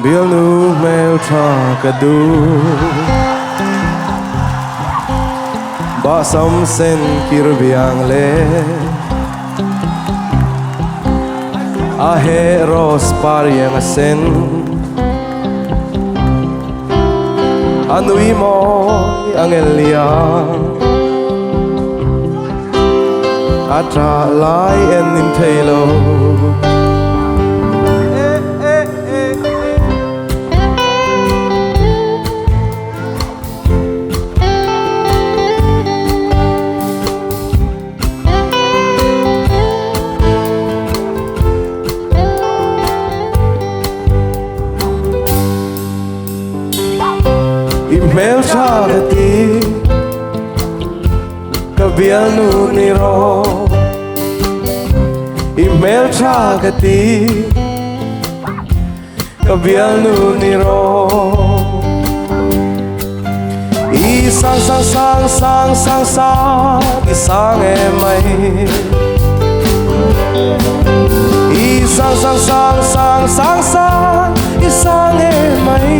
Bialnu hmeltha ka duh Bahsam sen kir biang leh A heh rose par iang a sen A nui mawi a ngel liang A ṭah lai en nin thei lo. I hmeltha ka ti ka bialnu ni rawh I hmeltha ka ti Ka bialnu ni rawh I sang sang sang sang sang sang I sang em mai I sang sang sang sang sang sang I sang em mai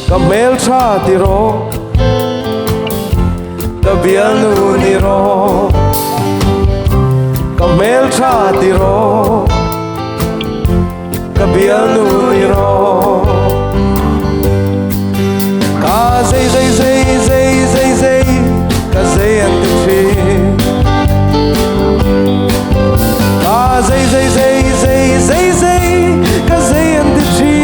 Ka hmeltha ti rawh Ka bialnu ni rawh Ka hmeltha ti rawh Ka bialnu ni rawh Ka zei zei zei zei zei zei Ka zei an ti thin Ka zei zei zei zei zei zei Ka zei an ti thin.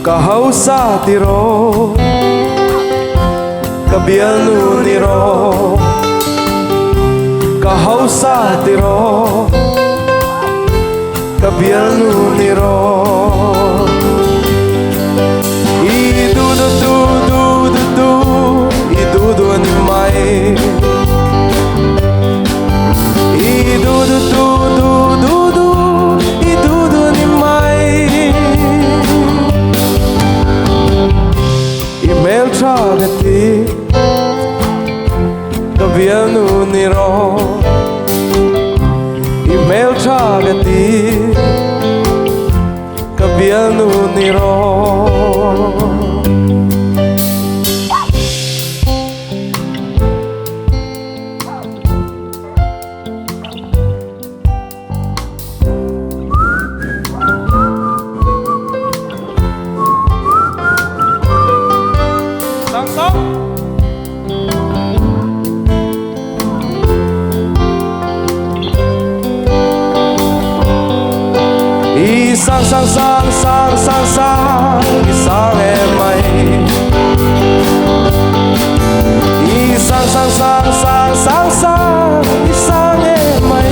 Ka hausa ti rawh, ka bialnu ni rawh. Ka hausa ti rawh, ka bialnu ni rawh. I du du du du du du, i du du a ni mai. I du du du du du du I du du ni mai I hmeltha ka ti Ka bialnu ni rawh I hmeltha ka ti Ka bialnu ni rawh. I sang sang sang sang sang sang I sang em mai I sang sang sang sang sang sang I sang em mai.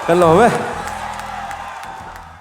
Kan lawm e.